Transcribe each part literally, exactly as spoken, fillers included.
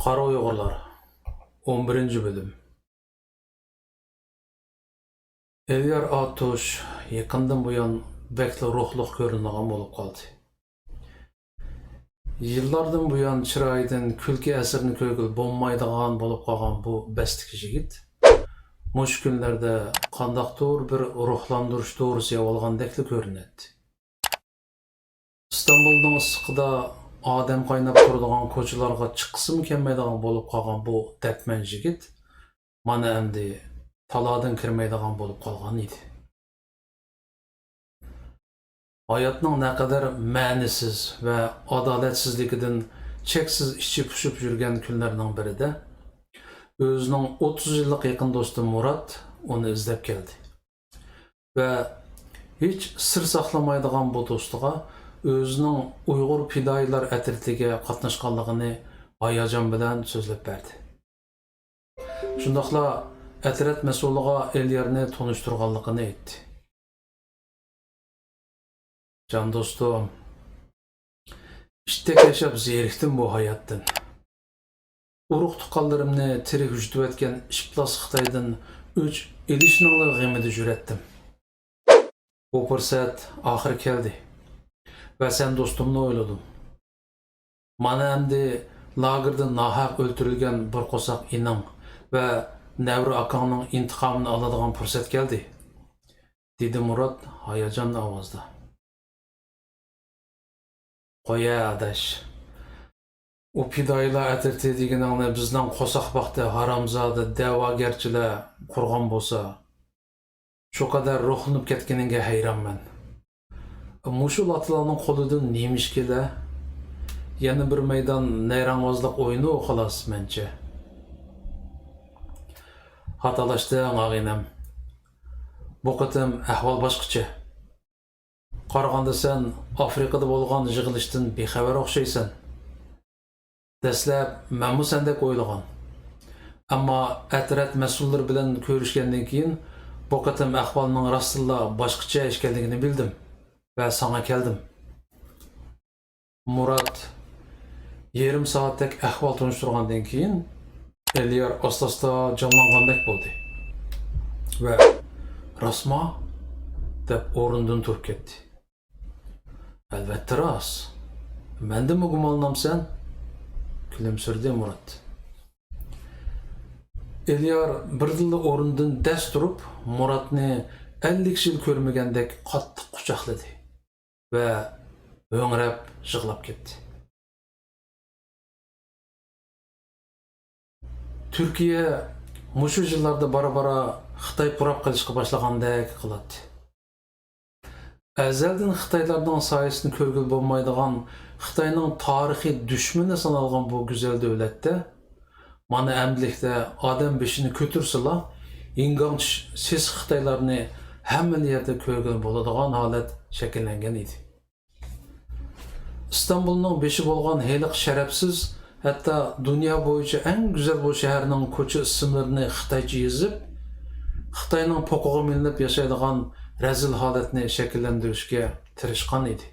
قارا ئۇيغۇرلار، ئون بىرىنچى بۆلۈم. ئېليار ئاتۇش يېقىندىن بۇيان بەكلا روھلۇق كۆرۈنىدىغان بولۇپ قالدى. يىللاردىن بۇيان چىرايىدىن كۈلكە ئەسىرىنى كۆرگىلى بولمايدىغان بولۇپ قالغان بۇ بەستىكى يىگىت مۇشۇ كۈنلەردە قانداقتۇر بىر روھلاندۇرۇش دورىسى يەۋالغاندەكلا كۆرۈنەتتى. ئىستانبۇلنىڭ ئىسسىقىدا ئادەم قايناپ تۇرىدىغان كوچىلارغا چىققۇسىمۇ كەلمەيدىغان بولۇپ قالغان بۇ دەرتمەن يىگىت مانا ئەمدى تالادىن كىرمەيدىغان بولۇپ قالغان ئىدى. ھاياتنىڭ نەقەدەر مەنىسىز ۋە ئادالەتسىزلىكىدىن چەكسىز ئىچى پۇشۇپ يۈرگەن كۈنلەرنىڭ بىرىدە ئۆزىنىڭ ئوتتۇز يىللىق يېقىن دوستى مۇرات ئۇنى ئىزدەپ كەلدى. ۋە ھېچ سىر ساقلىمايدىغان بۇ دوستىغا ئۆزىنىڭ ئۇيغۇر پىدائىيلار ئەترىتىگە قاتناشقانلىقىنى ھاياجان بىلەن سۆزلەپ بەردى. شۇنداقلا ئەترەت مەسئۇلىغا ئېليارنى تونۇشتۇرغانلىقىنى ئېيتتى. جان دوستۇم، ئىتتەك ياشاپ زېرىكتىم بۇ ھاياتتىن. ئۇرۇق-تۇغقانلىرىمنى تىرىك يۇتۇۋەتكەن ئىپلاس خىتايدىن ئۆچ ئېلىشنىڭلا غېمىدە يۈرەتتىم. بۇ پۇرسەت ئاخىرى كەلدى ۋە سەن دوستۇمنى ئويلىدىم. مانا ئەمدى لاگېردا ناھەق ئۆلتۈرۈلگەن بىر قورساق ئىنىڭ ۋە نەۋرە ئاكاڭنىڭ ئىنتىقامىنى ئالىدىغان پۇرسەت كەلدى، دېدى مۇرات ھاياجان ئاۋازدا. قويە ئاداش، ئۇ پىدائىيلار ئەترىتى دېگىنىڭنى بىزنىڭ قورساق باقتى ھارامزادە دەۋاگەرچىلەر قۇرغان بولسا، شۇ قەدەر روھلىنىپ كەتكىنىڭگە ھەيرانمەن. مۇشۇ لاتىلارنىڭ قولىدىن نېمە ئىش كېلە؟ يەنە بىر مەيدان نەيرەڭۋازلىق ئويۇنى خالاس مەنچە. خاتالاشتىڭ ئاغىنەم. بۇ قېتىم ئەھۋال باشقىچە. قارىغاندا سەن ئافرىقىدا بولغان يىغىلىشتىن بىخەۋەر ئوخشايسەن. دەسلەپ مەنمۇ سەندەك ئويلىغان. ئەمما ئەترەت مەسئۇللىرى بىلەن كۆرۈشكەندىن كېيىن، بۇ قېتىم ئەھۋالنىڭ راستتىنلا باشقىچە ئىكەنلىكىنى بىلدىم ۋە ساڭا كەلدىم. مۇرات يېرىم سائەتتەك ئەھۋال تونۇشتۇرغاندىن كېيىن، ئېليار ئاستا-ئاستا جانلانغاندەك بولدى ۋە «راستما؟» دەپ ئورنىدىن تۇرۇپ كەتتى. «ئەلۋەتتە راست. مەندىنمۇ گۇمانلىنامسەن؟» كۈلۈمسىرىدى مۇرات. ئېليار بىردىنلا ئورنىدىن دەس تۇرۇپ، مۇراتنى ئەللىك يىل كۆرمىگەندەك قاتتىق قۇچاقلىدى ۋە ھۆڭرەپ يىغلاپ كەتتى. تۈركىيە مۇشۇ يىللاردا بارا-بارا خىتاي پۇراپ قېلىشقا باشلىغاندەك قىلاتتى. ئەزەلدىن خىتايلارنىڭ سايىسىنى كۆرگىلى بولمايدىغان، خىتاينىڭ تارىخىي دۈشمىنى سانالغان بۇ گۈزەل دۆلەتتە مانا ئەمدىلىكتە ئادەم بېشىنى كۆتۈرسىلا، يىڭگاڭچىش سېسىق خىتايلارنى ھەممىلا يەردە كۆرگىلى بولىدىغان ھالەت شەكىللەنگەن ئىدى. ئىستانبۇلنىڭ بېشى بولغان ھېلىقى شەرەپسىز، ھەتتا دۇنيا بويىچە ئەڭ گۈزەل بۇ شەھەرنىڭ كوچا ئىسىملىرىنى خىتايچە يېزىپ، خىتاينىڭ پوقىغا مىلىنىپ ياشايدىغان رەزىل ھالەتنى شەكىللەندۈرۈشكە تىرىشقان ئىدى.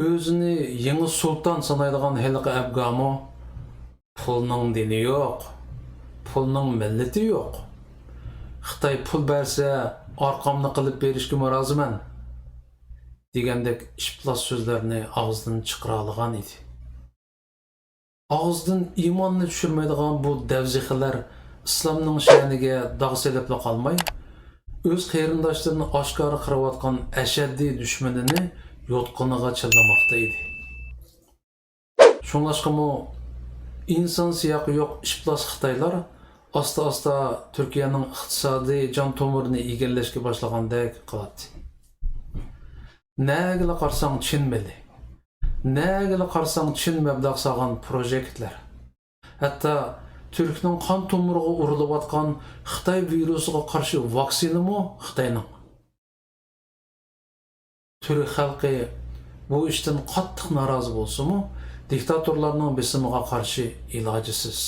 ئۆزىنى يېڭى سۇلتان سانايدىغان ھېلىقى ئەبگامۇ «پۇلنىڭ دىنى يوق، پۇلنىڭ مىللىتى يوق. خىتاي پۇل بەرسە، ئارقامنى قىلىپ بېرىشكىمۇ رازىمەن» دېگەندەك ئىپلاس سۆزلەرنى ئاغزىدىن چىقىرالىغان ئىدى. ئاغزىدىن ئىماننى چۈشۈرمەيدىغان بۇ دەۋزىخىلەر ئىسلامنىڭ شەنىگە داغ سېلىپلا قالماي، ئۆز قېرىنداشلىرىنى ئاشكارا قىرىۋاتقان ئەشەددىي دۈشمىنىنى يوتقىنىغا چىللىماقتا ئىدى. شۇڭلاشقىمۇ ئىنسان سىياقى يوق ئىپلاس خىتايلار ئاستا-ئاستا تۈركىيەنىڭ ئىقتىسادىي جان تومۇرىنى ئىگىلەشكە باشلىغاندەك قىلاتتى. نەگىلا قارىساڭ چىن مېلى، نەگىلا قارىساڭ چىن مەبلەغ سالغان پروژېكتلەر. ھەتتا تۈركنىڭ قان تومۇرىغا ئۇرۇلۇۋاتقان خىتاي ۋىرۇسىغا قارشى ۋاكسىنىمۇ خىتاينىڭ. تۈرك خەلقى بۇ ئىشتىن قاتتىق نارازى بولسىمۇ، دىكتاتورلارنىڭ بېسىمىغا قارشى ئىلاجىسىز.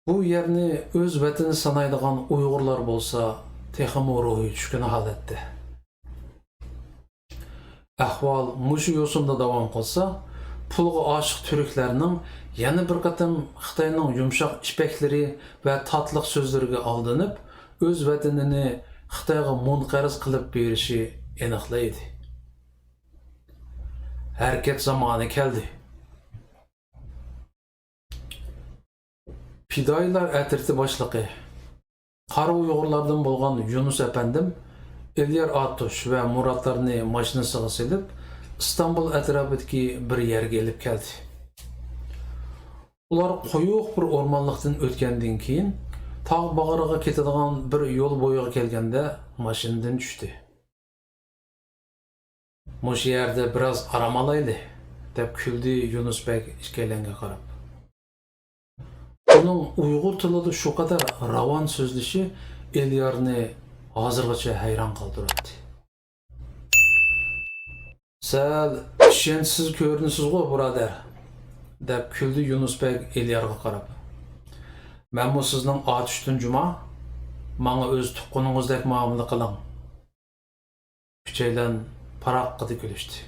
بۇ يەرنى ئۆز ۋەتىنى سانايدىغان ئۇيغۇرلار بولسا تېخىمۇ روھى چۈشكۈن ھالەتتە. ئەھۋال مۇشۇ يوسۇندا داۋام قىلسا، پۇلغا ئاشىق تۈركلەرنىڭ يەنە بىر قېتىم خىتاينىڭ يۇمشاق ئىپەكلىرى ۋە تاتلىق سۆزلىرىگە ئالدىنىپ، ئۆز ۋەتىنىنى خىتايغا مۇنقەرز قىلىپ بېرىشى ئېنىقلا ئىدى. ھەرىكەت زامانى كەلدى. پىدائىيلار ئەترىتى باشلىقى، قارا ئۇيغۇرلاردىن بولغان يۇنۇس ئەپەندىم ئېليار ئاتۇش ۋە مۇراتلارنى ماشىنىسىغا سېلىپ، ئىستانبۇل ئەتراپىدىكى بىر يەرگە ئېلىپ كەلدى. ئۇلار قويۇق بىر ئورمانلىقتىن ئۆتكەندىن كېيىن، تاغ باغرىغا كېتىدىغان بىر يول بويىغا كەلگەندە ماشىنىدىن چۈشتى. «مۇشۇ يەردە بىراز ئارام ئالايلى»، دەپ كۈلدى يۇنۇس بەگ ئىككىيلەنگە قاراپ. ئۇنىڭ ئۇيغۇر تىلىدا شۇ قەدەر راۋان سۆزلىشى ئېليارنى ھازىرغىچە ھەيران قالدۇراتتى. «سەل ئىشەنچسىز كۆرۈنىسىزغۇ، بۇرادەر»، دەپ كۈلدى يۇنۇس بەگ ئېليارغا قاراپ. «مەنمۇ سىزنىڭ ئاتۇشتىن جۇما، ماڭا ئۆز تۇغقىنىڭىزدەك مۇئامىلە قىلىڭ.» ئۈچەيلەن پاراققىدە كۈلۈشتى.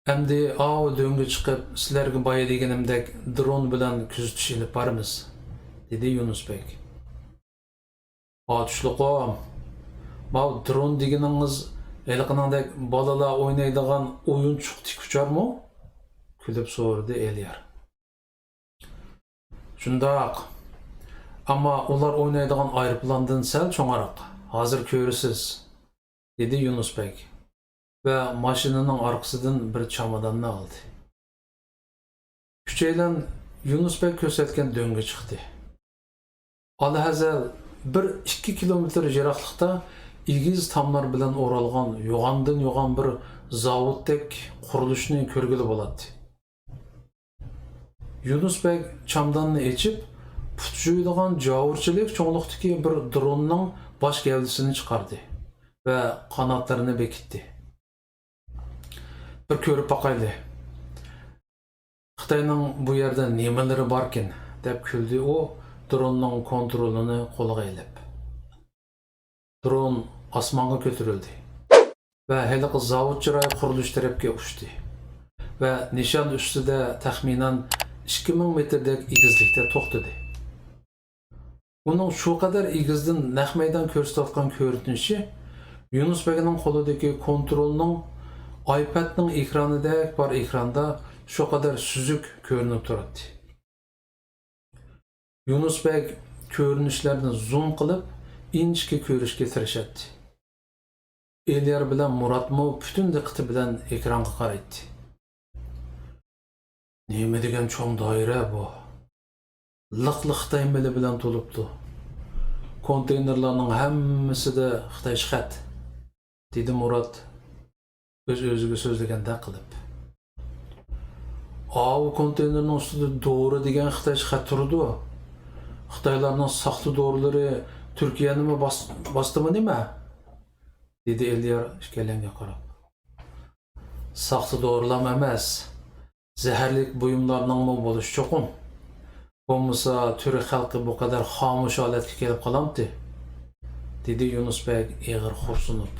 «ئەمدى ئاۋۇ دۆڭگە چىقىپ، سىلەرگە بايا دېگىنىمدەك درون بىلەن كۆزىتىش ئېلىپ بارىمىز»، دېدى يۇنۇس بەگ. «ئاتۇشلۇقۇم، ماۋۇ درون دېگىنىڭىز ھېلىقىنىڭدەك بالىلار ئوينايدىغان ئويۇنچۇق تىك ئۇچارمۇ؟» كۈلۈپ سورىدى ئېليار. «شۇنداق. ئەمما ئۇلار ئوينايدىغان ئايروپىلاندىن سەل چوڭراق. ھازىر كۆرىسىز»، دېدى يۇنۇس بەگ ۋە ماشىنىنىڭ ئارقىسىدىن بىر چاماداننى ئالدى. ئۈچەيلەن يۇنۇس بەگ كۆرسەتكەن دۆڭگە چىقتى. ئالاھەزەل بىر ئىككى كىلومېتىر يىراقلىقتا ئېگىز تاملار بىلەن ئورالغان يوغاندىن يوغان بىر زاۋۇتتەك قۇرۇلۇشنى كۆرگىلى بولاتتى. يۇنۇس بەگ چامداننى ئېچىپ، پۇت جۇيىدىغان جاۋۇرچىلىك چوڭلۇقتىكى بىر دروننىڭ باش گەۋدىسىنى چىقاردى ۋە قاناتلىرىنى بېكىتتى. «بىر كۆرۈپ باقايلى، خىتاينىڭ بۇ يەردە نېمىلىرى باركىن؟» دەپ كۈلدى ئۇ، دروننىڭ كونترولىنى قولىغا ئېلىپ. درون ئاسمانغا كۆتۈرۈلدى ۋە ھېلىقى زاۋۇت چىراي قۇرۇلۇش تەرەپكە ئۇچتى ۋە نىشان ئۈستىدە تەخمىنەن ئىككى مىڭ مېتىردەك ئېگىزلىكتە توختىدى. ئۇنىڭ شۇ قەدەر ئېگىزدىن نەق مەيدان كۆرسىتىۋاتقان كۆرۈنۈشى يۇنۇس بەگنىڭ قولىدىكى كونترولنىڭ ئايپەدنىڭ ئېكرانىدەك بار ئېكراندا شۇ قەدەر سۈزۈك كۆرۈنۈپ تۇراتتى. يۇنۇس بەگ كۆرۈنۈشلەرنى زۇم قىلىپ، ئىنچىكە كۆرۈشكە تىرىشاتتى. ئېليار بىلەن مۇراتمۇ پۈتۈن دىققىتى بىلەن ئېكرانغا قارايتتى. «نېمە دېگەن چوڭ دائىرە بۇ! لىق-لىق خىتاي مېلى بىلەن تولۇپتۇ. كونتېينېرلارنىڭ ھەممىسىدە خىتايچە خەت»، دېدى مۇرات ئۆز-ئۆزىگە سۆزلىگەندەك قىلىپ. «ئاۋۇ كونتېينېرنىڭ ئۈستىدە دورا دېگەن خىتايچە خەت تۇرىدۇ. خىتايلارنىڭ ساختا دورىلىرى تۈركىيەنىمۇ باس-، باستىمۇ نېمە؟» دېدى ئېليار ئىككىيلەنگە قاراپ. «ساختا دورىلام ئەمەس، زەھەرلىك بۇيۇملارنىڭمۇ بولۇشى چوقۇم. بولمىسا تۈرك خەلقى بۇ قەدەر خامۇش ھالەتكە كېلىپ قالامتى؟» دېدى يۇنۇس بەگ ئېغىر خورسۇنۇپ.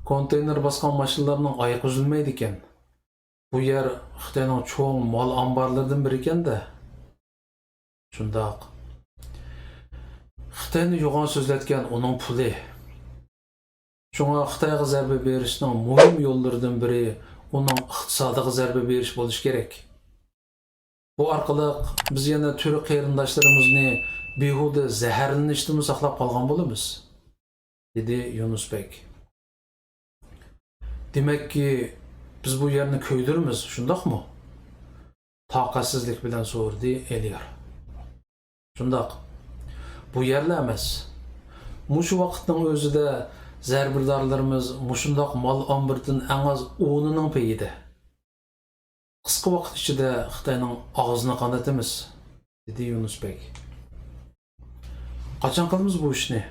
«كونتېينېر باسقان ماشىنىلارنىڭ ئايىقى ئۈزۈلمەيدىكەن. بۇ يەر خىتاينىڭ چوڭ مال ئامبارلىرىدىن بىرىكەن-دە.» «شۇنداق. خىتاينى يوغان سۆزلەتكەن ئۇنىڭ پۇلى. شۇڭا خىتايغا زەربە بېرىشنىڭ مۇھىم يوللىرىدىن بىرى ئۇنىڭ ئىقتىسادىغا زەربە بېرىش بولۇشى كېرەك. بۇ ئارقىلىق بىز يەنە تۈرك قېرىنداشلىرىمىزنى بىھۇدە زەھەرلىنىشتىنمۇ ساقلاپ قالغان بولىمىز»، دېدى يۇنۇس بەگ. «دېمەككى، بىز بۇ يەرنى كۆيدۈرىمىز، شۇنداقمۇ؟» تاقەتسىزلىك بىلەن سورىدى ئېليار. «شۇنداق. بۇ يەرلا ئەمەس. مۇشۇ ۋاقىتنىڭ ئۆزىدە زەربىدارلىرىمىز مۇشۇنداق مال ئامبىرىدىن ئەڭ ئاز ئونىنىڭ پېيىدە. قىسقا ۋاقىت ئىچىدە خىتاينىڭ ئاغزىنى قانىتىمىز»، دېدى يۇنۇس بەگ. «قاچان قىلىمىز بۇ ئىشنى؟»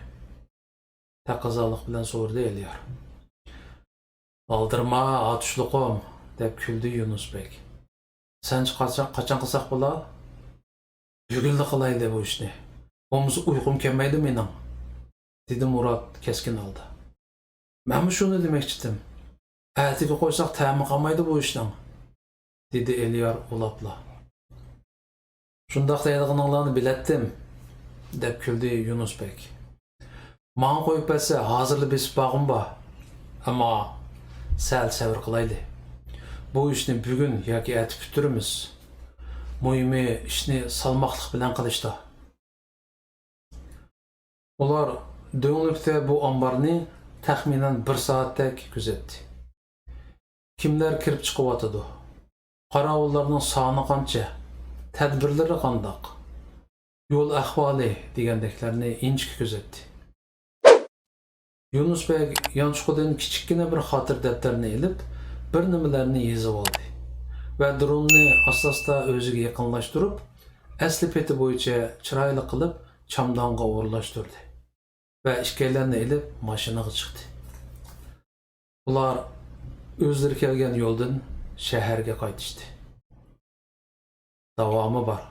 تەقەززالىق بىلەن سورىدى ئېليار. «ئالدىرىما، ئاتۇشلۇقۇم»، دەپ كۈلدى يۇنۇس بەگ. «سەنچە قاچان، قاچان قىلساق بولا؟ بۈگۈنلا قىلايلى بۇ ئىشنى. بولمىسا ئۇيقۇم كەلمەيدۇ مېنىڭ»، دېدى مۇرات كەسكىن ھالدا. مەنمۇ شۇنى دېمەكچىدىم. ئەتىگە قويساق تەمى قالمايدۇ بۇ ئىشنىڭ، دېدى ئېلىيار ئۇلاپلا. شۇنداق دەيدىغىنىڭلارنى بىلەتتىم، دەپ كۈلدى يۇنۇس بەگ. ماڭا قويۇپ بەرسە ھازىرلا بېسىپ بارغۇم بار. ئەمما سەل سەۋر قىلايلى. بۇ ئىشنى بۈگۈن ياكى ئەتە پۈتتۈرىمىز. مۇھىمى ئىشنى سالماقلىق بىلەن قىلىشتا. ئۇلار دۆڭلۈكتە بۇ ئامبارنى تەخمىنەن بىر سائەتتەك كۆزەتتى. كىملەر كىرىپ چىقىۋاتىدۇ؟ قاراۋۇللارنىڭ سانى قانچە؟ تەدبىرلىرى قانداق؟ يول ئەھۋالى دېگەندەكلەرنى ئىنچىكە كۆزەتتى. يۇنۇس بەگ يانچۇقىدىن كىچىككىنە بىر خاتىرە دەپتەرنى ئېلىپ، بىر نېمىلەرنى يېزىۋالدى ۋە دروننى ئاستا-ئاستا ئۆزىگە يېقىنلاشتۇرۇپ، ئەسلى پېتى بويىچە چىرايلىق قىلىپ چامدانغا ئورۇنلاشتۇردى ۋە ئىككىيلەننى ئېلىپ ماشىنىغا چىقتى. ئۇلار ئۆزلىرى كەلگەن يولدىن شەھەرگە قايتىشتى. داۋامى بار.